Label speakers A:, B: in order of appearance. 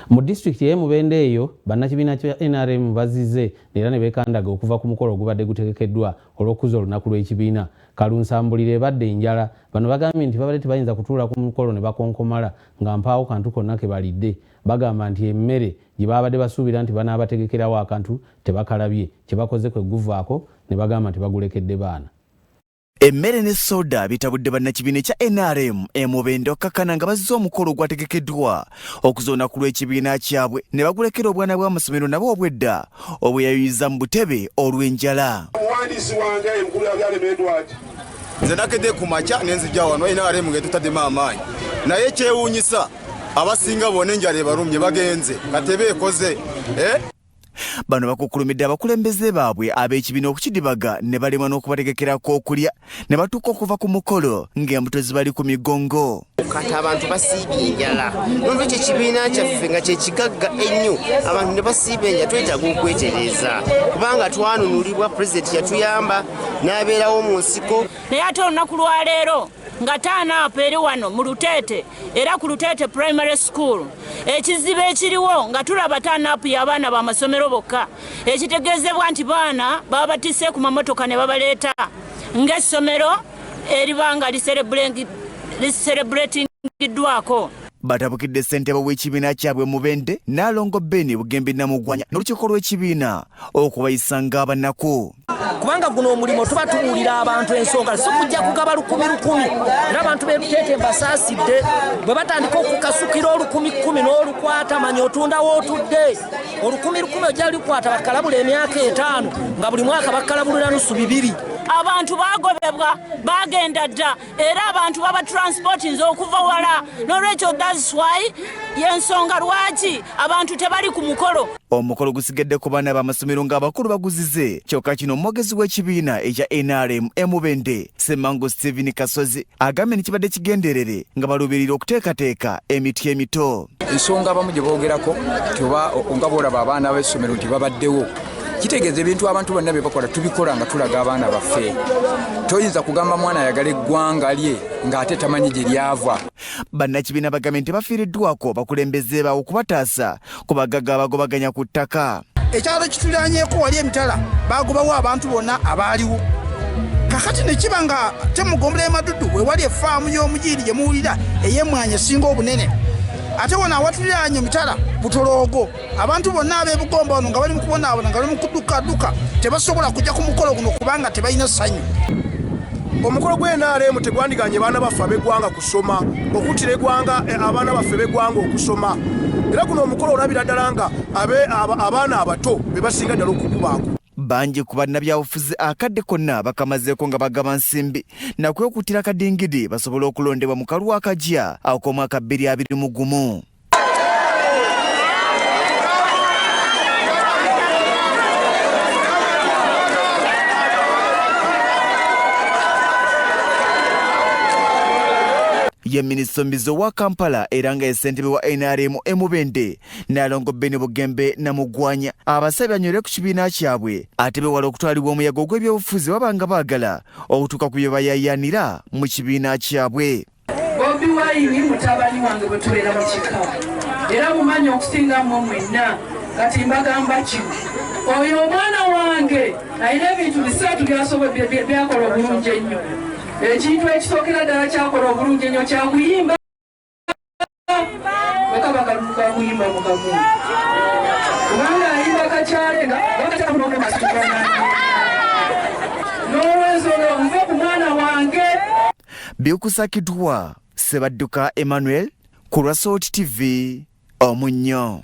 A: Mu disitulikiti ey'e Mubende eyo, bannakibiina kya nrm bazize era ne beekandaga okuva ku mukolo ogubadde gutegekeddwa olw'okukuza olunaku lw'ekibiina. Kalunsambulira ebadde enjala. Bano bagambye nti babadde tebayinza kutuula ku mukolo ne bakonkomala nga mpaawo kantu konna ke balidde. Bagamba nti emmere gye baabadde basuubira nti banaabategekerawo akantu tebakalabye, kye bakoze kwe kuguvaako ne bagamba nti bagulekedde baana.
B: Emmere ne soda bitabudde bannakibiina ekya nrm e Mubende okukkakkana nga bazze omukolo ogwategekeddwa okuza olunaku lw'ekibiina kyabwe ne bagulekera obwana bw'amasomero nabo obwedda obweyayuyiza mu butebe olw'enjala.
C: Omuwandiisi wange emukulu ya Byalema Edward.
D: Nze nakedde ku makya ne nzija wano nrm nga etutaddemu amaanyi naye kyewuunyisa abasinga bona enjala ebalumye bagenze katebe ekoze eh?
B: Bano bakukkulumidde abakulembeze baabwe ab'ekibiina okukidibaga ne balemwa n'okubategekerako okulya ne batuuka okuva ku mukolo ng'embuto zibali ku migongo.
E: Kati abantu basiibye enjala, nolwekyo ekibiina kyaffe nga kyekigagga ennyo abantu ne basiiba enjala, twetaaga okwetereeza kubanga twanunulibwa, pulezidenti yatuyamba n'abeerawo mu nsiko.
F: Naye ate olunaku lwaleero nga taanaapu eri wano mu Luteete era ku Luteete Primary School, ekizibu ekiriwo nga tulaba taanaapu y'abaana b'amasomero bokka, ekitegeezebwa nti baana babatisse ku mamotoka ne babaleeta ng'essomero eriba nga liserebuletingiddwako.
B: Batabukidde ssentebe w'ekibiina kyabwe Mubende Nnaalongo Ben Bugembe Namugwanya n'olukiiko lw'ekibiina okubayisa ng'abanaku.
G: Kubanga guno omulimu tuba tubuulira abantu ensonga, si kujja kugaba lukumi lukumi. Era abantu b'e Luteete mbasaasidde, bwe batandika okukasukira olukumi kkumi n'olukwata, manya otunda w'otudde. Olukumi lukumi ojja lukwata bakalabula emyaka 5, nga buli mwaka bakalabulira nusu 2.
F: Abantu bagobebwa bagenda dda, era abantu baba transportinze okuva wala, n'olwekyo that's why y'ensonga lwaki abantu tebali ku mukolo.
B: Omukolo gusigadde ku baana b'amasomero ng'abakulu baguzize, kyokka kino omwogezi w'ekibiina ekya NRM e Mubende, Ssemangu Stephen Kasozi agambye nti kibadde kigenderere nga baluubirira okuteekateeka emiti emito.
H: Ensonga abamu gye boogerako nti oba nga bw'olaba abaana b'essomero nti babaddewo, kitegeeza ebintu abantu bonna bye bakola tubikola nga tulaga abaana baffe. Toyinza kugamba mwana ayagala eggwanga lye ng'ate tamanyi gye lyava.
B: Bannakibiina bagambye nti bafiiriddwako bakulembeze baabwe okubataasa ku bagagga abagobaganya ku ttaka.
I: Ekyalo kituliranyeko wali emitala bagobawo abantu bonna abaaliwo. Kakati ne kiba nga temugombula emadudu we wali effaamu y'omujiiri gye muwulira ey'emmwanyi esinga obunene. Ate wano awatuliranye emitala butoloogo. Abantu bonna ab'ebugomba wano nga bali mu kubonaabona, nga bali mu kuddukaadduka, tebasobola kujja ku mukolo guno kubanga tebalina ssanyu.
C: Omukolo gwa NRM tegwandiganye baana baffe ab'eggwanga kusoma, okuttira eggwanga, abaana baffe b'eggwanga okusoma. Era guno omukolo olabira ddala nga abaana abato be basinga ddala okugubaako.
B: Bangi ku bannabyabufuzi akadde konna bakamazeeko nga bagaba nsimbi nakwekuttira kadingidi basobole okulondebwa mu kalulu akajja ak'omwaka bbiri abiri mu gumu. Ye minisita omubizi owa Kampala era nga ye ssentebe wa NRM e Mubende, Nnaalongo Ben Bugembe Namugwanya abasabye anywere ku kibiina kyabwe ate bewale okutwalibwa omuyaga ogw'ebyobufuzi baba nga baagala okutuuka ku bye bayaayaanira mu kibiina kyabwe.
J: Bobi Wine mutabani wange bwe tubeera mu kika era mumanyi okusinga mmwe mwenna, kati mbagamba kino, oyo omwana wange alina ebintu 3 byakola obulungi ennyo. Ekintu ekisookera ddala kyakola obulungi ennyo kyakuyimba, bwe kaba kalulu ka kuyimba mu kavuyo, kubanga ayimba kakyale nga n'olwensonga nve ku mwana wange.
B: Bikusakiddwa Ssebadduka Emmanuel ku lwa Salt TV omunnyo.